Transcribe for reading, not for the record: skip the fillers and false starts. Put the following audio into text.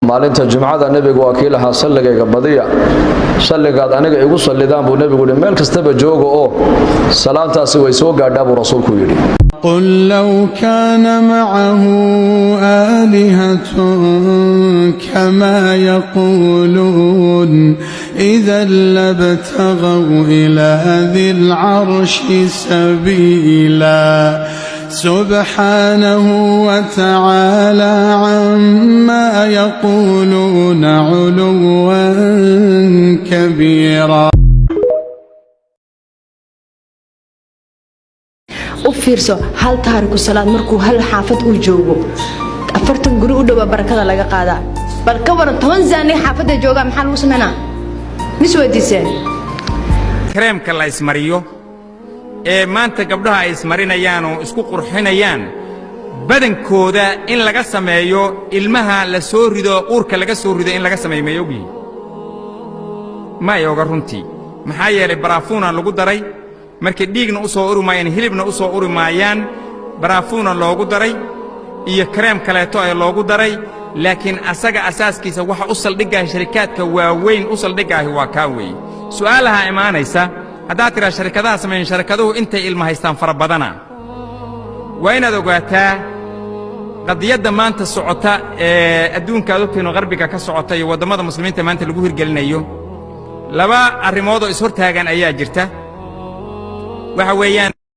Maalinta Jumcada Nebigu waa kii lahaa: "Salligayga badiya, salligaad aniga igu sallidaan," buu Nebigu yihi. "Meel kastaba jooga oo salaantaasi way soo gaadhaa," buu Rasuulku yidhi. قل لو كان معه آلهة كما يقولون إذا لابتغوا إلى ذي العرش سبيلا. سبحانه وتعالى عما يقولون علوا كبيرا. U fiirso, hal taariku salaad markuu hal xaafad uu joogo, 40 guri u dhowaa barakada laga qaadaa. Bal ka waran 10 zaani xaafadda joogaa, maxaa lagu sameynaa? Mis weydiiseen? Kareemka la ismariyo ee maanta gabdhaha ay ismarinayaan oo isku qurxinayaan, badankooda in laga sameeyo ilmaha la soo rido, uurka laga soo rido in laga sameeyo, may ogyihin? Ma ay oga runtii. Maxaa yeelay, baraafuuna lagu daray. Markay dhiigna u soo uri maayaan, hilibna u soo uri maayaan. Baraafuuna loogu daray iyo kareem kaleeto ee loogu daray, laakiin asaga asaaskiisa waxa u saldhigaahi sharikaadka waaweyn u saldhigaahi waa kaa weeye. Su'aalahaa imaanaysa: haddaad tidhaa sharikadaha sameeyan, sharikaduhu intay ilma haystaan fara badana. Waa inaad ogaataa qadiyadda maanta socota ee adduunka aad ogtiinoo qarbiga ka socota iyo waddamada Muslimiinta maanta lagu hirgelinayo, laba arrimoodoo ishortaagan ayaa jirta. Waxa weeyaan